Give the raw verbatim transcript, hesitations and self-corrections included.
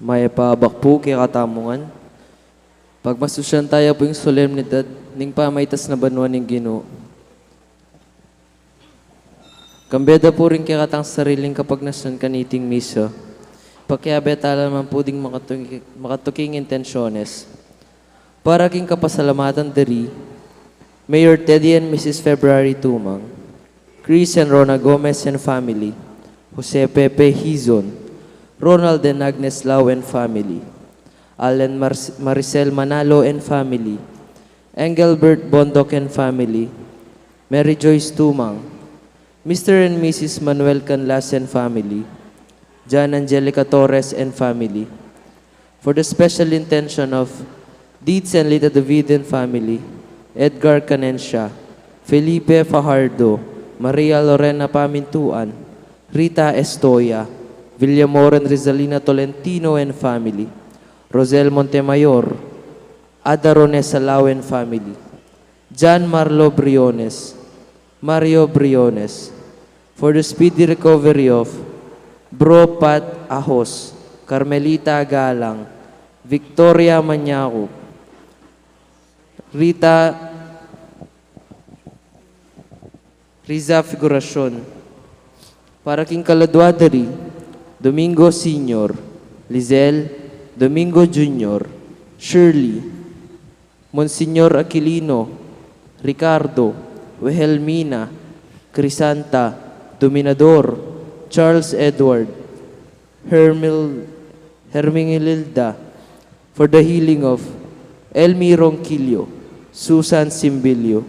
Mayap a abak pu kekatamu ngan. Pagmasusyan taya pu ing solemnidad ning pamaitas na banua ning Ginu. Kambe da pu ring kekatang sariling kapagnasyan kaniting misa, pakiabe tala naman pu ding makatuki-, makatuking intensyones. Para king kapasalamatan diri, Mayor Teddy and Missus February Tumang, Chris and Rona Gomez and family, Jose Pepe Hizon, Ronald and Agnes Lau and family, Alan Mar-, Maricel Manalo and family, Engelbert Bondoc and family, Mary Joyce Tumang, Mister and Missus Manuel Canlas and family, Jan Angelica Torres and family, for the special intention of Deeds and Lita David and family, Edgar Canencia, Felipe Fajardo, Maria Lorena Pamintuan, Rita Estoya, Villamor and Rizalina Tolentino and family, Rosel Montemayor, Ada Ronesa Lau and family, John Marlo Briones, Mario Briones, for the speedy recovery of Bro Pat Ahos, Carmelita Galang, Victoria Maniaco, Rita Riza Figuracion. Para king kaladua diri, Domingo Senior, Lizelle, Domingo Junior, Shirley, Monsignor Aquilino, Ricardo, Wilhelmina, Crisanta, Dominador, Charles Edward, Hermil-, Hermingilda, for the healing of Elmi Ronquillo, Susan Simbilio,